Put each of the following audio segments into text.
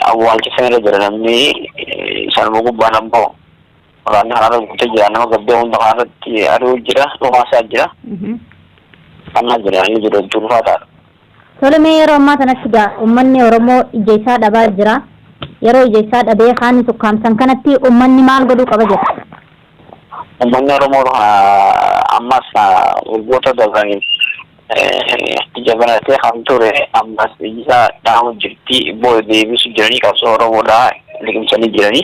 Awwaalcha sanarra jira namni, sanuma gubbaan ammoo waraanni karaarra guutee jira, nama gabbee hunda karaarratti ari'uu jira, dhukaasaa jira. Kannaa jira inni jiru hedduu ulfaataadha. Tole, mee yeroo ammaa kanatti gaa uummanni Oromoo ija isaa dhabaa jira. Yeroo ija isaa dhabee kaan sukkaamsan kanatti uummanni maal godhuu qaba jedha? Uummanni Oromoo ammas waggoota darbaniif ija banatee kan ture, ammas iji isaa dhaamu jirti, booda deebisu jiranii, qabsoo Oromoodhaa liqimsanii jiranii.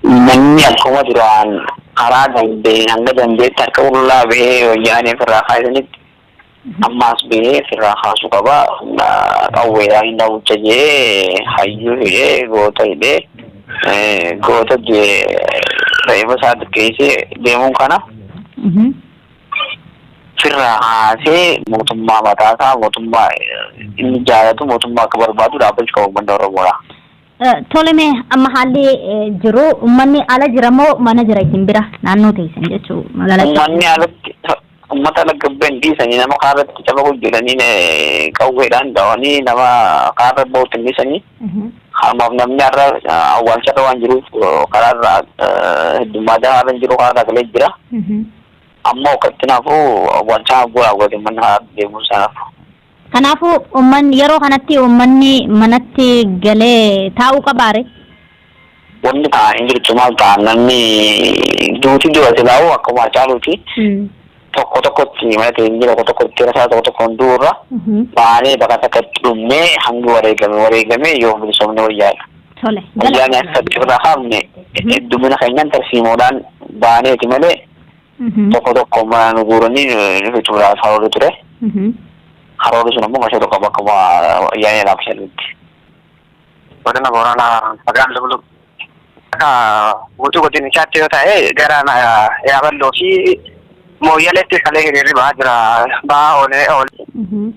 Uummanni akkuma duraan karaa danda'een hanga dandeetti harka qullaa bahee wayyaanee ofirraa kaasanitti ammas bahee ofirraa kaasuu qaba. Qawweedhaan hin daawwicha jee, hayyuu hidhee, goota hidhee, goota reefa isaa xiqqeessee deemuun kana firraa haasee mootummaa mataasaa, mootummaa inni jaalatu, mootummaa akka barbaadu dhaabbachuu qaba uummanni Oromoodha. Tole, mee amma haalli jiru uummanni ala jira moo mana jira isin bira naannoo teessan jechuu magaalaa? Uummanni alatti, uummata ala gabbeen dhiisanii, nama kaarratti caba hojjetanii qawweedhaan da'anii nama kaarra bahutti hin dhiisanii. Harmaaf namni har'a awwaalcharra waan jiruuf karaarra heddummaadhaa har'a hin jiru, karaarra galee jira. Ammoo akkatti naafuu awwaalchaa hagguu raawwate uummanni karaa deemuu sanaaf. Kanaafuu uummanni yeroo kanatti uummanni manatti galee taa'uu qabaare? Wanni ta'an hin jirtu, maal ta'an, namni duuti dura silaa'u akkuma Hacaaluuti. Tokko tokkotti mana ta'e tokko tokkotti rasaa tokko tokkoon du'urra baanee bakka takkatti dhumnee hangi wareegame wareegame yoo bilisoomne wayyaadha. Tole. Wayyaanee akkatti irraa kaafne heddumina keenyaan tarsiimoodhaan baaneeti malee tokko tokko mana nu guuranii nu fixuudhaaf karoorri ture. Karoorri sun ammoo mashoo tokko akkuma wayyaanee laafisanitti. Godina Booranaa magaalaa Lubluu. Akka guutuu godinichaatti yoo ta'e, gara Yaaballoo fi Mooyyaleetti kalee hiriirri ba'aa jira. Ba'aa oolee oole.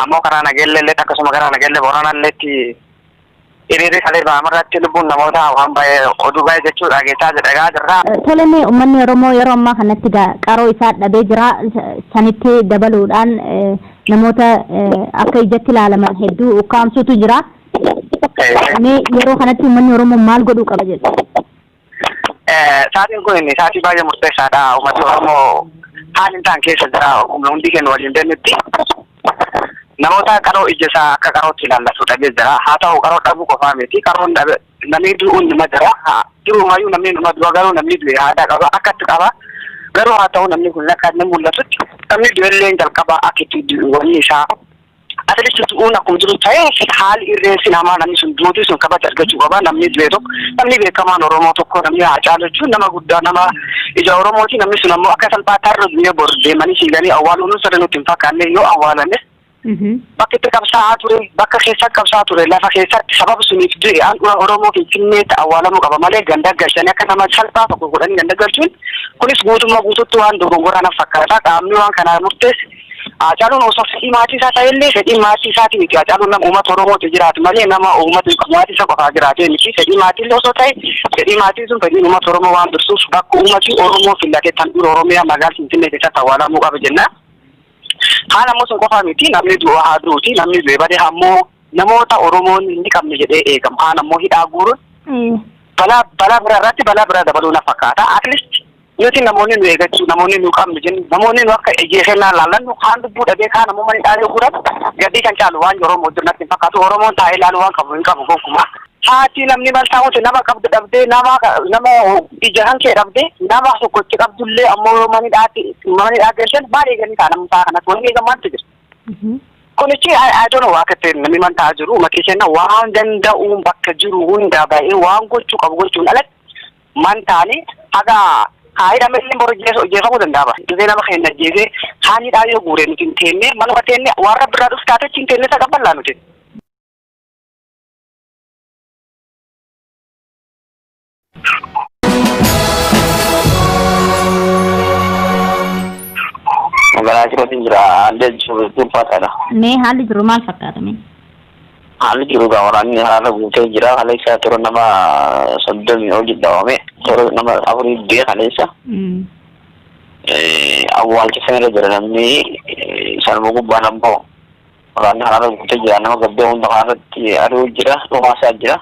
Ammoo karaa Nageellee illee, akkasuma gara Nageellee Booranaa illeetti hiriirri kalee ba'amarratti lubbuun namoota waan baay'ee oduu baay'ee jechuudha geessaa dhagaa jirra. Tole, mee uummanni Oromoo yeroo ammaa kanatti qaroo isaa dhabee jira. Sanitti dabaluudhaan namoota akka ijatti ilaalaman hedduu ukkaamsuutu jira. Mee yeroo kanatti uummanni Oromoo maal godhuu qaba jedhu? Sa'aatiin kun sa'aatii baay'ee murteessaadha. Uummatni Oromoo haala hin taane keessa jira. Hundi keenya waliin deemnutti. Namoota qaroo ija isaa akka qarootti ilaallatu dhabee jira. Haa ta'u, qaroo dhabuu qofaa miti. Qaroon dhabe namni du'uun nima jira. Durumayyuu namni numa du'a, garuu namni du'e aadaa qaba, akkatti qaba. Garuu haa ta'u, namni kun akka inni mul'atutti namni du'ellee jalqaba akka itti wanni isaa atleast du'uun akkuma jiru ta'ee, haali irreensi namaa namni sun duuti sun kabaja argachuu qaba. Namni du'e tokko, namni beekamaan Oromoo tokko, namni Haacaaluu jechuun nama guddaa, nama ija Oromooti. Namni sun ammoo akka salphaatti har'a du'ee bor deemanii fiiganii awwaaluun sada nutti hin fakkaanne. Yoo awwaalames bakka itti qabsaa'aa ture, bakka keessatti qabsaa'aa ture, lafa keessatti sababa suniif du'e, handhuura Oromoo Finfinneetti awwaalamuu qaba malee ganda galchanii akka nama salphaa tokko godhanii ganda galchuun kunis guutummaa guututti waan dogongoraa na fakkaata. Qaamni waan kanaa murteesse, Haacaaluun osoo fedhii maatii isaa ta'ellee, fedhii maatii isaatii miti. Haacaaluun nama uummata Oromooti jiraatu malee nama uummata maatii isaa qofaa jiraatee miti. Fedhii maatii illee osoo ta'e, fedhii maatii sun fedhii uummata Oromoo waan dursuuf bakka uummati Oromoo filate tan dura Oromiyaa magaalaa Finfinnee keessatti awwaalamuu qaba jenna. Haala ammoo sun qofaa miti, namni du'u haa du'uti, namni du'e badee ammoo namoota Oromoon hin qabne jedhee eegamu kaan ammoo hidhaa guuruun balaa biraa irratti balaa biraa dabaluu na fakkaata. At least nuti namoonni nu eeggachuu, namoonni nu qabnu jennu, namoonni nu akka ijee kennaa laallannu kaan lubbuu dhabee, kaan ammoo mana hidhaa guuran gaddii kan caalu waan Oromoo jiru natti hin fakkaatu. Oromoon taa'ee ilaaluu waan qabu hin qabu gonkumaa. Haati namni mal taa'uuti nama qabdu dhabdee, nama ija hankee dhabdee, nama tokkotti qabdullee ammoo mana hidhaatti mana hidhaa galchan, maal eeganii ta'a namni ta'a kanatti wanni eegan maaltu jira? Kunichi I don't know akka itti namni man ta'aa jiru. Uummati keenya waan danda'uun bakka jiru hunda ba'ee waan gochuu qabu gochuun alatti man ta'anii haga haa hidhame illee boru jeefamuu danda'a. Dhufee nama keenya jeesee haan hidhaa yoo guure nuti hin teenne, manuma teenne waan rabbi irraa dhufu taatechi hin teenne isa qabballaa nuti. Magaalaa Cirootiin jira, haalli jiru ulfaataadha. Mee haalli jiru maal fakkaata mee? Haalli jiru gaa waraanni haraarra guutee jira. Kaleessa toora nama 30 ol dhawame. Toora nama afurii du'e kaleessa. Awwaalcha sanarra jira namni, sanuma gubbaan ammoo Waraanni karaarra guutee jira, nama gabbee hunda karaarratti ari'uu jira, dhukaasaa jira.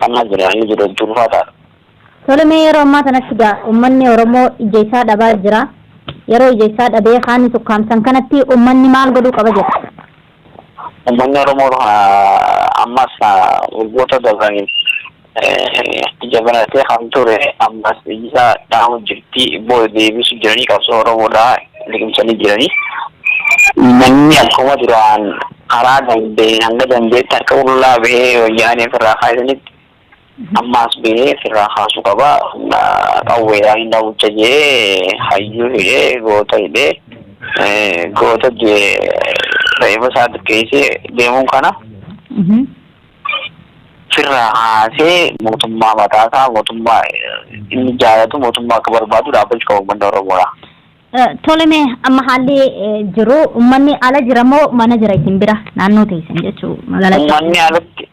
Amma jira inni jiru hedduu ulfaataadha. Tole, mee yeroo ammaa kanatti gaa uummanni Oromoo ija isaa dhabaa jira. Yeroo ija isaa dhabee kaan sukkaamsan kanatti uummanni maal godhuu qaba jedha? Uummanni Oromoo ammas waggoota darbaniif ija banatee kan ture, ammas iji isaa dhaamu jirti, booda deebisu jiranii, qabsoo Oromoodhaa liqimsanii jiranii. Namni akkuma duraan karaa danda'een hanga dandeetti harka qullaa bahee wayyaanee ofirraa kaasanitti ammas bahee ofirraa kaasuu qaba. Qawweedhaan hin daawwicha jee, hayyuu hidhee, goota hidhee, goota reefa isaa xiqqeessee deemuun kana ofirraa kaasee mootummaa mataasaa, mootummaa inni jaalatu, mootummaa akka barbaadu dhaabbachuu qaba uummanni Oromoodha. Tole, mee amma haalli jiru, uummanni ala jira moo mana jira isin bira, naannoo teessan jechuu magaalaa? Uummanni alatti,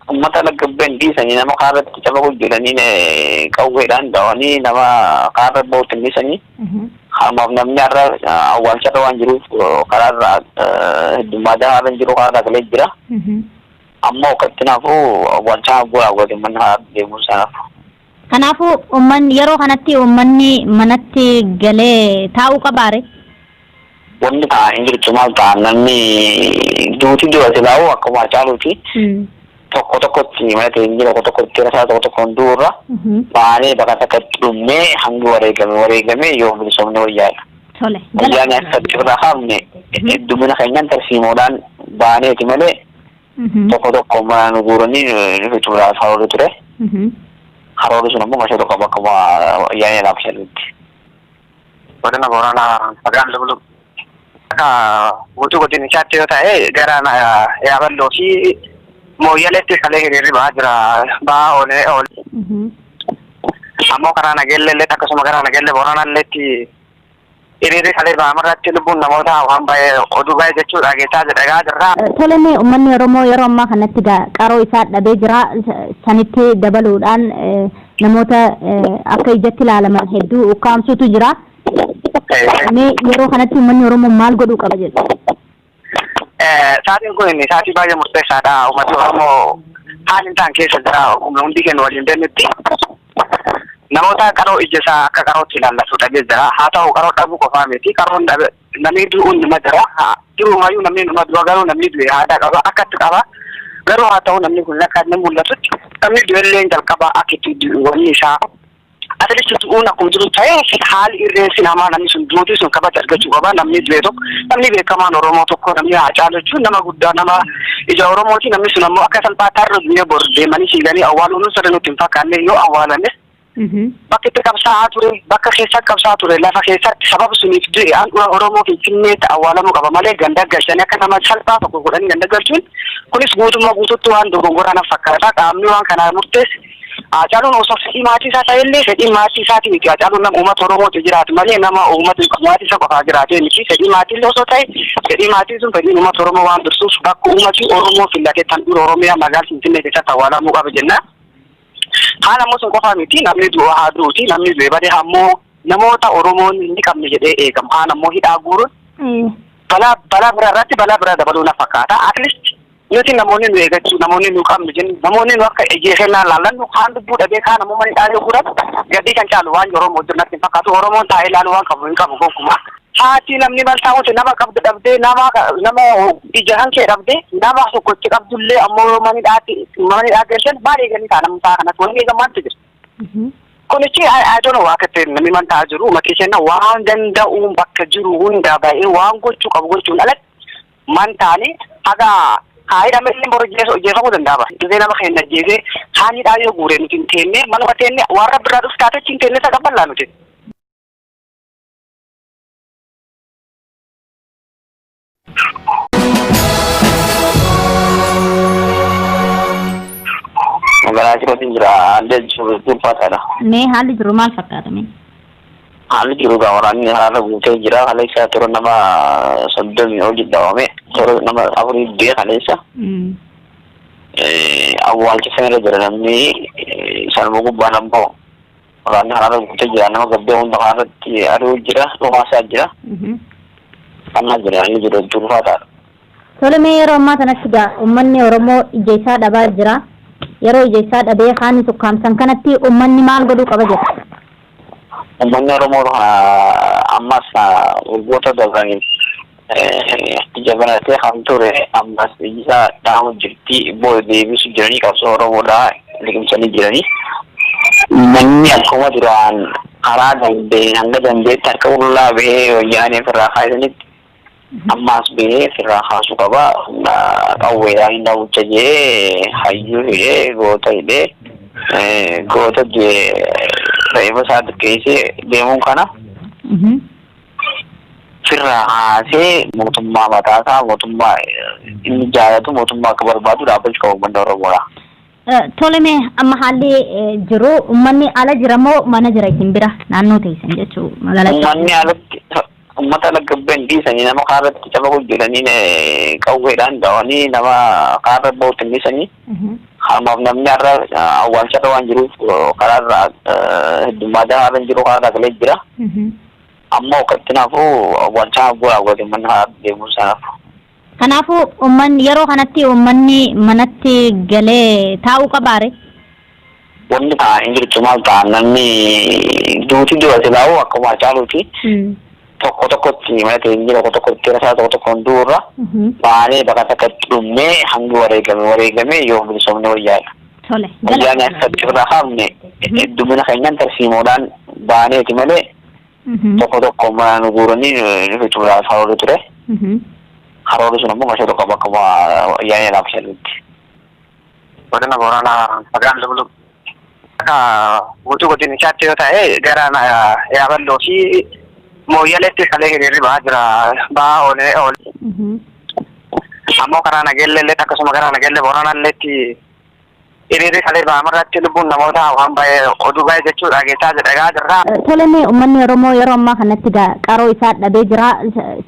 uummata ala gabbeen dhiisanii, nama kaarratti caba jedhanii qawweedhaan da'anii nama kaarra bahutti hin dhiisanii. Harmaaf namni har'a awwaalcharra waan jiruuf karaarra heddummaadhaan har'a hin jiru, karaarra galee jira. Ammoo akkatti naafuu awwaalchaa hagguu raawwate uummanni karaa deemuu sanaaf. Kanaafuu uummanni yeroo kanatti uummanni manatti galee taa'uu qabaare? Wanni ta'an hin jirtu, maal ta'an, namni duuti dura silaa'u akkuma Hacaaluuti. Tokko tokkotti mana ta'e tokko tokkotti rasaa tokko tokkoon du'urra baanee bakka takkatti dhumnee hangi wareegame wareegame yoo bilisoomne wayyaadha. Tole. Wayyaanee akkatti irraa kaafne heddumina keenyaan tarsiimoodhaan baaneeti malee tokko tokko mana nu guuranii nu fixuudhaaf karoorri ture. Karoorri sun ammoo mashoo tokko bakka wayyaanee laafisanitti. Godina Booranaa magaalaa Lublub. Akka guutuu godinichaatti yoo ta'e, gara Yaaballoo fi Mooyyaleetti kalee hiriirri ba'aa jira. Ba'aa oolee oole. Ammoo karaa Nageellee illee, akkasuma gara Nageellee Booranaa illeetti hiriirri kalee ba'amarratti lubbuun namoota waan baay'ee oduu baay'ee jechuudha geessaa dhagaa jirra. Tole, mee uummanni Oromoo yeroo ammaa kanatti qaroo isaa dhabee jira. Sanitti dabaluudhaan namoota akka ijatti ilaalaman hedduu ukkaamsuutu jira. Mee yeroo kanatti uummanni Oromoo maal godhuu qaba jedhu? Sa'aatiin kun sa'aatii baay'ee murteessaadha. Uummatni Oromoo haala hin taane keessa jira. Hundi keenya waliin deemnutti. Namoota qaroo ija isaa akka qarootti ilaallatu dhabee jira. Haa ta'u, qaroo dhabuu qofaa miti. Qaroon dhabe namni du'uun nima jira. Durumayyuu namni numa du'a, garuu namni du'e aadaa qaba, akkatti qaba. Garuu haa ta'u, namni kun akka inni mul'atutti namni du'e illee jalqaba akka itti wanni isaa atleast du'uun akkuma jiru ta'ee, haali irreensi namaa namni sun duuti sun kabaja argachuu qaba. Namni du'e tokko, namni beekamaan Oromoo tokko, namni Haacaaluu jechuun nama guddaa, nama ija Oromooti. Namni sun ammoo akka salphaatti har'a du'ee bor deemanii fiiganii awwaaluun sada nutti hin fakkaanne. Yoo awwaalames bakka itti qabsaa'aa ture, bakka keessatti qabsaa'aa ture, lafa keessatti sababa suniif du'e, handhuura Oromoo Finfinneetti awwaalamuu qaba malee ganda galchanii akka nama salphaa tokko godhanii ganda galchuun kunis guutummaa guutuutti waan dogongoraa na fakkaata. Qaamni waan kanaa murteesse, Haacaaluun osoo fedhii maatii isaa ta'ellee, fedhii maatii isaatii miti. Haacaaluun nama uummata Oromooti jiraatu malee nama uummata maatii isaa qofaa jiraatee miti. Fedhii maatii illee osoo ta'e, fedhii maatii sun fedhiin uummata Oromoo waan dursuuf bakka uummati Oromoo filate handhuura Oromiyaa magaalaa Finfinnee keessatti awwaalamuu qaba jenna. Haala ammoo sun qofaa miti, namni du'u haa du'uti, namni du'e badee ammoo namoota Oromoon hin qabne jedhee eegamu kaan ammoo hidhaa guuruun balaa biraa irratti balaa biraa dabaluu na fakkaata. At least nuti namoonni nu eeggachuu, namoonni nu qabnu jennu, namoonni nu akka ijee kennaa laallannu kaan lubbuu dhabee, kaan ammoo mana hidhaa guuran gaddii kan caalu waan Oromoo jiru natti hin fakkaatu. Oromoon taa'ee ilaaluu waan qabu hin qabu gonkumaa. Haati namni mal taa'uuti nama qabdu dhabdee, nama ija kan kee dhabdee, nama tokkochi qabdullee ammoo mana hidhaatti mana hidhaa galchan, maal eeganii ta'a namni ta'a kanatti wanni eegan maaltu jira? Kunichi I don't know akka itti namni man ta'aa jiru. Uummati keenya waan danda'uun bakka jiru hunda ba'ee waan gochuu qabu gochuun alatti man ta'anii haga haa hidhame illee boru jeefamuu danda'a bara. Dhufee nama keenya jeefee kaan hidhaa yoo guure, nuti hin teenne, manuma teenne waan rabbi irraa dhufu taatechi hin teenne isa qabballaa nuti. Magaalaa Cirootiin jira, haalli jiru ulfaataadha. Mee haalli jiru maal fakkaata mee? Haalli jiru gaa waraanni karaarra guutee jira. Kaleessa toora nama 30 olii dhawame. Toora nama afurii du'e kaleessa. Awwaalcha sanarra jira namni, sanuma gubbaan ammoo waraanni karaarra guutee jira. Nama gabbee hunda karaarratti ari'uu jira, dhukaasaa jira. Amma jira, haalli jiru hedduu ulfaataadha. Tole, mee yeroo ammaa kanatti gaa uummanni Oromoo ija isaa dhabaa jira. Yeroo ija isaa dhabee kaan ukkaamsan kanatti uummanni maal godhuu qaba jedha? Uummanni Oromoo ammas waggoota darbaniif ija banatee kan ture, ammas iji isaa dhaamu jirti, booda deebisu jiranii, qabsoo Oromoodhaa liqimsanii jiranii. Uummanni akkuma duraan karaa danda'een hanga dandeetti harka qullaa bahee wayyaanee ofirraa kaasanitti ammas bahee ofirraa kaasuu qaba. Qawweedhaan hin daawwicha jee, hayyuu hidhee, goota hidhee, goota reefa isaa xiqqeessee deemuun kana firraa haasee mootummaa mataasaa, mootummaa inni jaalatu, mootummaa akka barbaadu dhaabbachuu qaba uummanni Oromoodha. Tole, mee amma haalli jiru uummanni ala jira moo mana jira isin bira naannoo teessan jechuu magaalaa? Uummanni alatti, uummata ala gabbeen dhiisanii, nama kaarratti caba hojjetanii, qawweedhaan da'anii nama kaarra bahutti hin dhiisanii. Harmaaf namni har'a awwaalcharra waan jiruuf karaarra heddummaadhaan har'a hin jiru, karaarra galee jira. Ammoo akkatti naafuu awwaalchaa hagguu raawwate uummanni karaa deemuu sanaaf. Kanaafuu uummanni yeroo kanatti uummanni manatti galee taa'uu qabaare? Wanni ta'an hin jirtu, maal ta'an, namni duuti dura silaa'u akkuma caaluuti. Tokko tokkotti mana ta'e tokko tokkotti rasaa tokko tokkoon du'urra baanee bakka takkatti dhumnee hangi wareegame wareegame yoo bilisoomne wayyaadha. Tole. Wayyaan akkatti irraa kaafne heddumina keenyaan tarsiimoodhaan baaneeti malee tokko tokko mana nu guuranii nu fixuudhaaf karoorri ture. Karoorri sun ammoo mashoo tokko akkuma wayyaanee laafisanitti. Godina Booranaa magaalaa Lublub. Akka guutuu godinichaatti yoo ta'e, gara Yaaballoo fi Mooyyaleetti kalee hiriirri ba'aa jira. Ba'aa oolee oole. Ammoo karaa Nageellee illee, akkasuma karaa Nageellee Booranaa illeetti hiriirri kalee ba'amarratti lubbuun namoota waan baay'ee oduu baay'ee jechuudha geessaa dhagaa jirra. Tole, mee uummanni Oromoo yeroo ammaa kanatti qaroo isaa dhabee jira.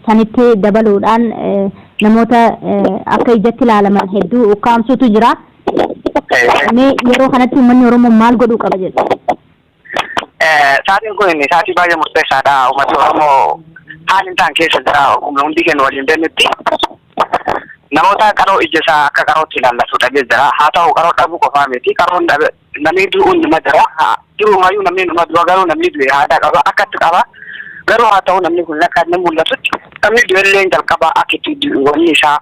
Sanitti dabaluudhaan namoota akka ijatti ilaalaman hedduu ukkaamsuutu jira. Mee yeroo kanatti uummanni Oromoo maal godhuu qaba jedhu? Sa'aatiin kun sa'aatii baay'ee murteessaadha. Uummatni Oromoo haala hin taane keessa jira. Hundi keenya waliin deemnutti. Namoota qaroo ija isaa akka qarootti ilaallatu dhabee jira. Haa ta'u, qaroo dhabuu qofaa miti. Qaroon dhabe namni du'uun nima jira. Durumayyuu namni numa du'a, garuu namni du'e aadaa qaba, akkatti qaba. Garuu haa ta'u, namni kun akka inni mul'atutti namni du'e illee jalqaba akka itti wanni isaa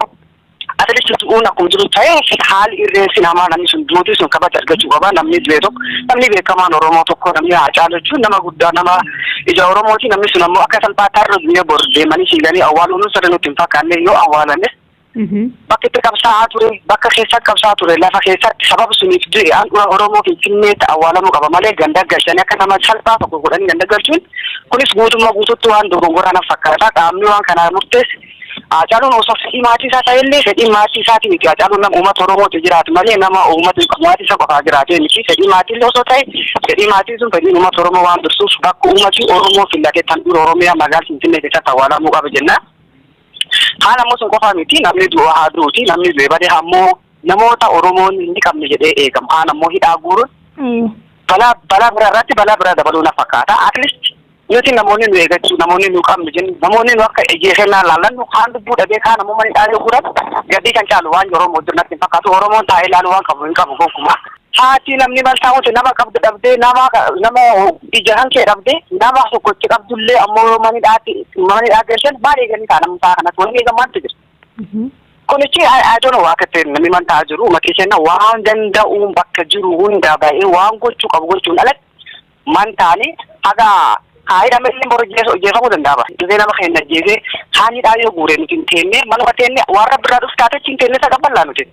at least du'uun akkuma jiru ta'ee, haali irreensi namaa namni sun duuti sun kabaja argachuu qaba. Namni du'e tokko, namni beekamaan Oromoo tokko, namni Haacaaluu jechuun nama guddaa, nama ija Oromooti. Namni sun ammoo akka salphaatti har'a du'ee bor deemanii fiiganii awwaaluun sirrii nutti hin fakkaanne. Yoo awwaalames bakka itti qabsaa'aa ture, bakka keessa qabsaa'aa ture, lafa keessatti sababa suniif du'e, handhuura Oromoo Finfinneetti awwaalamuu qaba malee ganda galchanii akka nama salphaa tokko godhanii ganda galchuun kunis guutummaa guututti waan dogongoraa na fakkaata. Qaamni waan kanaa murteesse, Haacaaluun osoo fedhii maatii isaa ta'ellee, fedhii maatii isaatii miti. Haacaaluun nama uummata Oromooti jiraatu malee nama uummata maatii isaa qofaa jiraatee miti. Fedhii maatii illee osoo ta'e, fedhii maatii sun fedhiin uummata Oromoo waan dursuuf bakka uummati Oromoo filate handhuura Oromiyaa magaalaa Finfinnee keessatti awwaalamuu qaba jenna. Haala ammoo sun qofaa miti, namni du'u haa du'uti, namni du'e badee ammoo namoota Oromoon hin qabne jedhee eegamu kaan ammoo hidhaa guuruun balaa biraa irratti balaa biraa dabaluu na fakkaata. At least nuti namoonni nu eeggachuu, namoonni nu qabnu jennu, namoonni nu akka ejjeefennaa laallannu kaan lubbuu dhabee, kaan ammoo mana hidhaa guuran gaddii kan caalu waan Oromoo jiru natti hin fakkaatu. Oromoon taa'ee ilaaluu waan qabu hin qabu gonkumaa. Haati namni mal taa'uuti nama qabdu dhabdee, nama ija hankee dhabdee, nama tokkochi qabdullee ammoo mana hidhaatti mana hidhaa galchan, maal eeganii ta'a namni ta'a kanatti wanni eegan maaltu jira? Kunichi I don't know akka itti namni man ta'aa jiru. Uummati keenya waan danda'uun bakka jiru hunda ba'ee waan gochuu qabu gochuun alatti man ta'anii haga haa hidhame illee boru jeefamuu danda'a. Dhufee nama keenya jeesee haan hidhaa yoo guure nuti hin teenne, manuma teenne waan rabbi irraa dhufu taatechi hin teenne isa qabballaa nuti.